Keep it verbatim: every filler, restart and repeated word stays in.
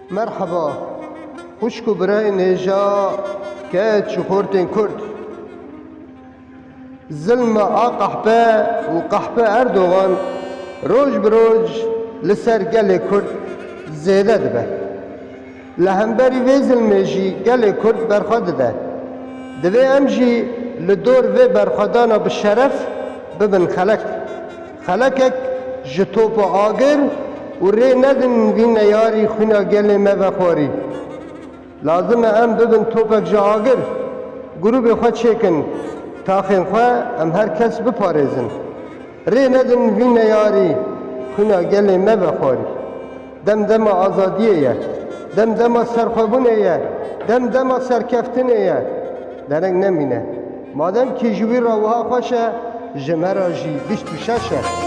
Merheba, xwişk û birayên hêja, keyek û xortên Kurd. Zilma a qehpe û qehpe Erdogan roj bi roj li ser gelê Kurd zêde dibe. Li hemberî vê zilmê jî gelê Kurd berxwe dide. Divê em jî li dor vê berxwedana bi şeref bibin xelek. Xelekek ji topa agir û rê nedin vî neyarî xwîna gelê me vexwarî. Lazim e em bibin topek ji agir, grûbê xwe çêkin, taxên xwe em her kes biparêzin. Rê nedin vî neyarî xwîna gelê me vexwarî. Dem dema azadiyê ye. Dem dema serxwebûnê ye. Dem dema serkeftinê ye. Dereng nemîne. Madem kî ji wî re wiha xweş e, ji me re jî bîst û şeş e.